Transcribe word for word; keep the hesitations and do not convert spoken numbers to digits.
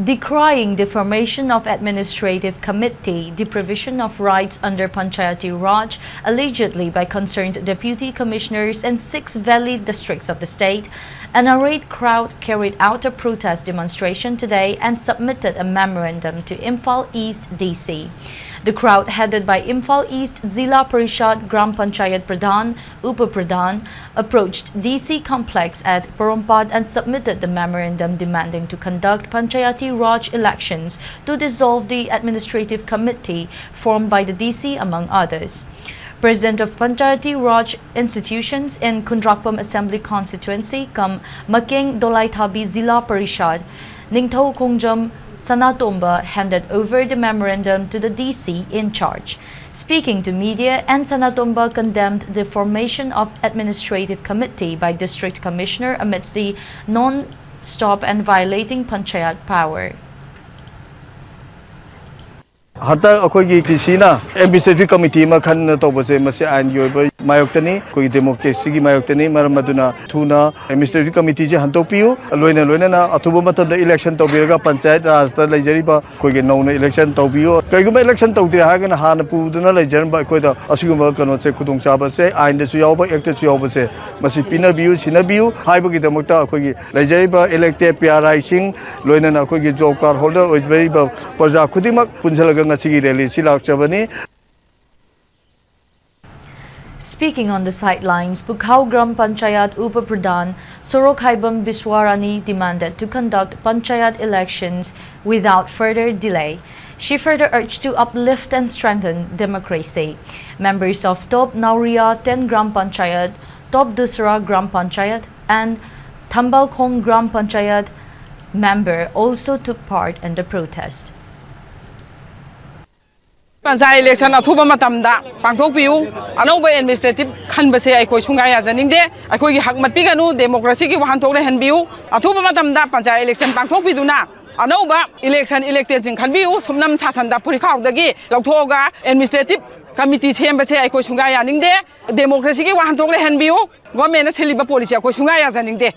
Decrying the formation of administrative committee, deprivation of rights under Panchayati Raj, allegedly by concerned deputy commissioners in six valley districts of the state, an irate crowd carried out a protest demonstration today and submitted a memorandum to Imphal East D C. The crowd, headed by Imphal East Zilla Parishad Gram Panchayat Pradhan, Upa Pradhan, approached D C complex at Porompat and submitted the memorandum demanding to conduct Panchayati Raj elections to dissolve the administrative committee formed by the D C, among others. President of Panchayati Raj institutions in Khondrakpam Assembly Constituency cum Makeng Dolaithabi Zilla Parishad, Ningthou Khongjam Sanatomba handed over the memorandum to the D C in charge. Speaking to media, N Sanatomba condemned the formation of administrative committee by district commissioner amidst the non-stop and violating panchayat power. ꯍꯟꯗꯛ ꯑꯩꯈꯣꯏꯒꯤ ꯗꯤ ꯁꯤꯅ administrative committee ꯑꯃ ꯈꯟꯅ ꯇꯧꯕꯁꯦ, ꯃꯁꯤ ꯑꯥꯏꯟꯒꯤ ꯑꯣꯏꯕ ꯃꯥꯌꯣꯛꯇꯅꯤ, ꯑꯩꯈꯣꯏꯒꯤ ꯗꯦꯃꯣꯀ꯭ꯔꯦꯁꯤꯒꯤ ꯃꯥꯌꯣꯛꯇꯅꯤ꯫ ꯃꯔꯝ ꯑꯗꯨꯅ ꯊꯨꯅ ꯑꯦꯗꯃꯤꯅꯤꯁꯇ꯭ꯔꯦꯇꯤꯚ ꯀꯃꯤꯇꯤꯁꯦ ꯍꯟꯗꯣꯛꯄꯤꯌꯨ꯫ ꯂꯣꯏꯅ ꯂꯣꯏꯅꯅ ꯑꯊꯨꯕ ꯃꯇꯝꯗ ꯏꯂꯦꯛꯁꯟ ꯇꯧꯕꯤꯔꯒ ꯄꯟꯆꯥꯌꯠ ꯔꯥꯖꯇ ꯂꯩꯖꯔꯤꯕ ꯑꯩꯈꯣꯏꯒꯤ ꯅꯧꯅ ꯏꯂꯦꯛꯁꯟ ꯇꯧꯕꯤꯌꯨ꯫ ꯀꯔꯤꯒꯨꯝꯕ ꯏꯂꯦꯛꯁꯟ ꯇꯧꯗꯦ ꯍꯥꯏꯔꯒꯅ ꯍꯥꯟꯅ ꯄꯨꯗꯨꯅ ꯂꯩꯖꯔꯝꯕ ꯑꯩꯈꯣꯏꯗ ꯑꯁꯤꯒꯨꯝꯕ ꯀꯩꯅꯣꯁꯦ, ꯈꯨꯗꯣꯡꯆꯥꯕꯁꯦ, ꯑꯥꯏꯟꯗꯁꯨ ꯌꯥꯎꯕ, ꯑꯦꯛꯇꯁꯨ ꯌꯥꯎꯕꯁꯦ, ꯃꯁꯤ ꯄꯤꯅꯕꯤꯌꯨ, ꯁꯤꯟꯅꯕꯤꯌꯨ ꯍꯥꯏꯕꯒꯤꯗꯃꯛꯇ ꯑꯩꯈꯣꯏꯒꯤ ꯂꯩꯖꯔꯤꯕ ꯏꯂꯦꯛꯇꯦꯗ ꯄꯤ ꯑꯥꯔ ꯑꯥꯏꯁꯤꯡ, ꯂꯣꯏꯅꯅ ꯑꯩꯈꯣꯏꯒꯤ ꯖꯣꯕ ꯀꯥꯔꯗ ꯍꯣꯜꯗꯔ ꯑꯣꯏꯕꯤꯔꯤꯕ ꯄ꯭ꯔꯖꯥ ꯈꯨꯗꯤꯡꯃꯛ ꯄꯨꯟꯁꯤꯜꯂꯒ ꯉꯁꯤꯒꯤ ꯔꯦꯂꯤꯁꯤ ꯂꯥꯛꯆꯕꯅꯤ꯫ Speaking on the sidelines, Pukhao Gram Panchayat Upa Pradhan Sorokhaibam Biswarani demanded to conduct Panchayat elections without further delay. She further urged to uplift and strengthen democracy. Members of Top Nauria ten Gram Panchayat, Top Dusra Gram Panchayat, and Thambalkhong Gram Panchayat member also took part in the protest. Panchayat election ꯑꯊꯨꯕ ꯃꯇꯝꯗ ꯄꯥꯡꯊꯣꯛꯄꯤꯌꯨ꯫ ꯑꯅꯧꯕ administrative ꯈꯟꯕꯁꯦ ꯑꯩꯈꯣꯏ ꯁꯨꯡꯌꯥ ꯌꯥꯖꯅꯤꯡꯗꯦ꯫ ꯑꯩꯈꯣꯏꯒꯤ ꯍꯛ ꯃꯠꯄꯤꯒꯅꯨ, ꯗꯦꯃꯣꯀ꯭ꯔꯦꯁꯤꯒꯤ ꯋꯥꯍꯟꯊꯣꯛ ꯂꯩꯍꯟꯕꯤꯌꯨ꯫ ꯑꯊꯨꯕ ꯃꯇꯝꯗ ꯄꯟꯆꯥꯌꯠ ꯏꯂꯦꯛꯁꯟ ꯄꯥꯡꯊꯣꯛꯄꯤꯗꯨꯅ ꯑꯅꯧꯕ ꯏꯂꯦꯛꯁꯟ ꯏꯂꯦꯛꯇꯦꯗꯁꯤꯡ ꯈꯟꯕꯤꯌꯨ꯫ ꯁꯨꯞꯅꯝ ꯁꯥꯁꯟꯗ ꯐꯨꯔꯤꯈꯥꯎꯗꯒꯤ ꯂꯧꯊꯣꯛꯑꯒ ꯑꯦꯗꯃꯤꯅꯤꯁꯇ꯭ꯔꯦꯇꯤꯚ ꯀꯃꯤꯇꯤ ꯁꯦꯝꯕꯁꯦ ꯑꯩꯈꯣꯏ ꯁꯨꯡꯌꯥ ꯌꯥꯅꯤꯡꯗꯦ꯫ ꯗꯦꯃꯣꯀ꯭ꯔꯦꯁꯤꯒꯤ ꯋꯥꯍꯟꯊꯣꯛ ꯂꯩꯍꯟꯕꯤꯌꯨ꯫ ꯒꯣꯔꯃꯦꯟꯅ ꯁꯤꯜꯂꯤꯕ ꯄꯣꯂꯤꯁꯤ ꯑꯩꯈꯣꯏ ꯁꯨꯡꯌꯥ ꯌꯥꯖꯅꯤꯡꯗꯦ꯫